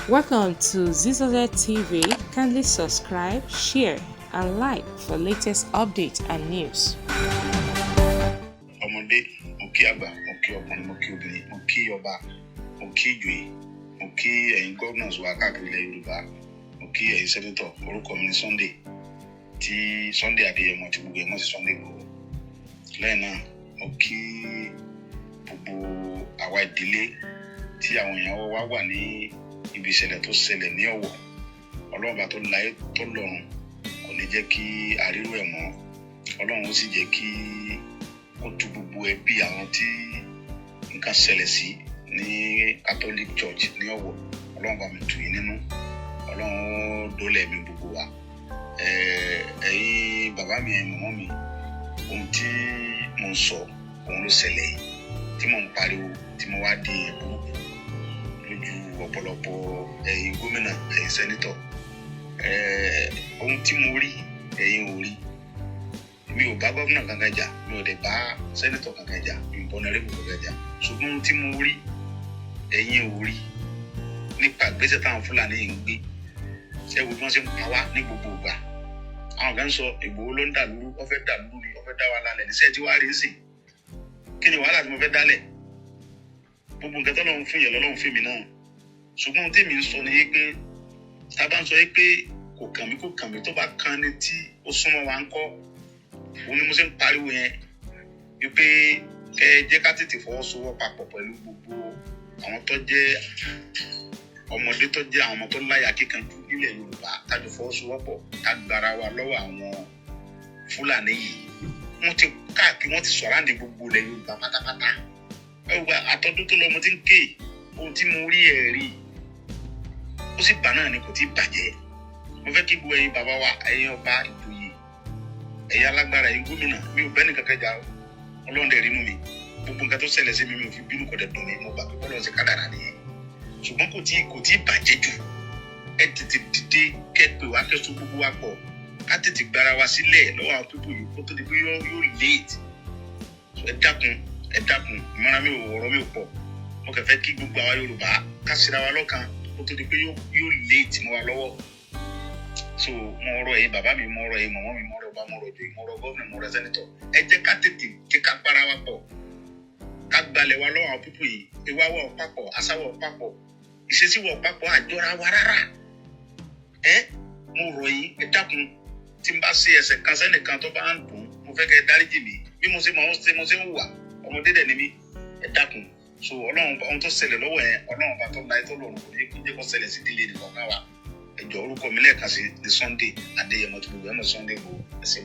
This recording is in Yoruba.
Welcome to Zizoze TV. Kindly subscribe, share, and like for latest updates and news. Ọmọdé mo kí, àgbà mo kí, ọkùnrin mo kí, obìnrin mo kí, ọba mo kí, ìjòyè mo kí, ẹ̀yin governors wa káàkiri ilẹ̀ Yorùbá mo kí, ẹ̀yin senator. Orúkọ mi ní Sunday, tí Sunday Adéyẹmọ, tí gbogbo ẹ̀ mọ̀ sí Sunday Igboho. Lẹ́yìn náà, mo kí gbogbo àwa ìdílé tí àwọn èèyàn wa wà ní ibi ìṣẹ̀lẹ̀ tó ṣẹlẹ̀ ní Ọ̀wọ̀. Ọlọ́run bá tó láyé tó lọ́run kò ní jẹ́ kí àrírò ẹ̀ mọ́. Ọlọ́run ó sì jẹ́ kí ó tu gbogbo ẹbí àwọn tí nǹkan ṣẹlẹ̀ sí ní Catholic Church ní Ọ̀wọ̀. Ọlọ́run bá mi tù yín nínú, Ọlọ́run ó dólẹ̀ mi gbogbo wa. Ẹ̀yin bàbá mi, ẹ̀yin mọ̀mọ́ mi, ohun tí mo ń sọ òun ló ṣẹlẹ̀ yìí tí mo ń pariwo, tí mo wá di burúkú lójú ọ̀pọ̀lọpọ̀ ẹ̀yin gómìnà, ẹ̀yin senator. Ohun tí mo rí, ẹ̀yin ò rí. Mi ò bá gómìnà kankan jà, mi ò dẹ̀ bá senator kankan jà, mi ò bá honourable kankan jà, ṣùgbọ́n ohun tí mo rí, ẹ̀yin ò rí, nípa ìgbésẹ̀ táwọn Fúlàní yìí ń gbé. Ṣé wo bí wọ́n ṣe ń pa wá ní gbogbo ìgbà? Àwọn kan ń sọ Ìgbòho ló ń dà lúrú, wọ́n fẹ́ dà lúrú ni, wọ́n fẹ́ dá wa lálẹ́ níṣẹ́ tí wàá rí sí. Kí ni wàhálà tí mo fẹ́ dálẹ̀? Gbogbo nǹkan tọ́lọ́run fún yẹn lọ́lọ́run fún mi náà. Ṣùgbọ́n ohun tèmi ń sọ ni pé, tá a bá ń sọ yìí pé kò kàn mí, kò kàn mí, tó bá kan ní tí ó súnmọ́ wa ń kọ́, òun ni mo ṣe ń pariwo yẹn wípé kẹ́ ẹ jẹ́ ká tètè fọwọ́sowọ́ papọ̀ pẹ̀lú gbogbo àwọn tó jẹ́ ọmọdé, tó jẹ́ àwọn ọmọ tó láyà kíkanjú nílẹ̀ Yorùbá, kájọ fọwọ́sowọ́pọ̀, ká gbára wa lọ́wọ́ àwọn Fúlàní yìí. Wọ́n ti káàkiri, wọ́n ti sọ̀rọ̀ gbogbo ilẹ̀ Yorùbá pátápátá. Ẹ wò, àtọ́dún tó lọ mo ti ń ké. Ohun tí mo rí, ẹ̀ rí, ó sì bà náà ni, kò tí ì bàjẹ́. Mo fẹ́ kí gbogbo ẹ̀yin bàbá wa, ẹ̀yin ọba, ìjòyè, ẹ̀yin alágbára, ẹ̀yin gómìnà, mi ò bẹ́ẹ̀ nìkan kẹjà. Ọlọ́run dẹ̀ rínú mi. Gbogbo nǹkan tó ṣẹlẹ̀ sí mi, mi ò fi bínú, kò dẹ̀ dùn mí. Mo gbà pé bọ́lọ̀ ṣe kádàrá nìyẹn, ṣùgbọ́n kò tí ì bàjẹ́ jù. Ẹ tètè dìde, kẹ́ pè wá, kẹ́ so gbogbo wa pọ̀, ká tètè gbára wa sílẹ̀ lọ́wọ́ àwọn people yìí kó tó di pé yóò late. Ẹ dákun, ẹ dákun. Ìmọ̀ràn mi ò, ọ̀rọ̀ mi ò pọ̀. Mo kàn fẹ́ kí gbogbo àwa Yorùbá ká síra wa lọ́kàn kó tó di pé yóò late mọ́ wa lọ́wọ́. So mo rọ̀ ẹ̀yin bàbá mi, mo rọ̀ ẹ̀yin mọ̀mọ́ mi, mo rọ̀ ọba, mo rọ̀ ìjòyè, mo rọ̀ gómìnà, mo rọ̀ senator, ẹ jẹ́ ká tètè kí ká para wa pọ̀, ká gbalẹ̀ wa lọ́wọ́ àwọn people yìí. Ìwà wa ò papọ̀, àṣà wa ò papọ̀, ìṣesí wa ò papọ̀, àjọra wa rárá. Ẹ mo rọ̀ yín, ẹ dákun. Tí n bá ṣe ẹsẹ̀ kan sẹ́nìkan tó bá ń dùn, mo fẹ́ kẹ́ ẹ dáríjì mí. Bí mo ṣe mọ̀ ń ṣe, mo ṣe ń hùwà, ọmọdé dẹ̀ ni mí. Ẹ dákun. So Ọlọ́run, ohun tó ṣẹlẹ̀ lọ́wọ́ yẹn, Ọlọ́run bá tó láyé tó lọ́run kò ní kó jẹ́ kó ṣẹlẹ̀ sí ìdílé nìkan wa. Ẹ jọ̀ọ́, orúkọ mi lẹ́ẹ̀kan sí ní Sunday Adéyẹmọ, tí gbogbo ẹ̀ mọ̀ Sunday Igboho. Ẹ ṣé.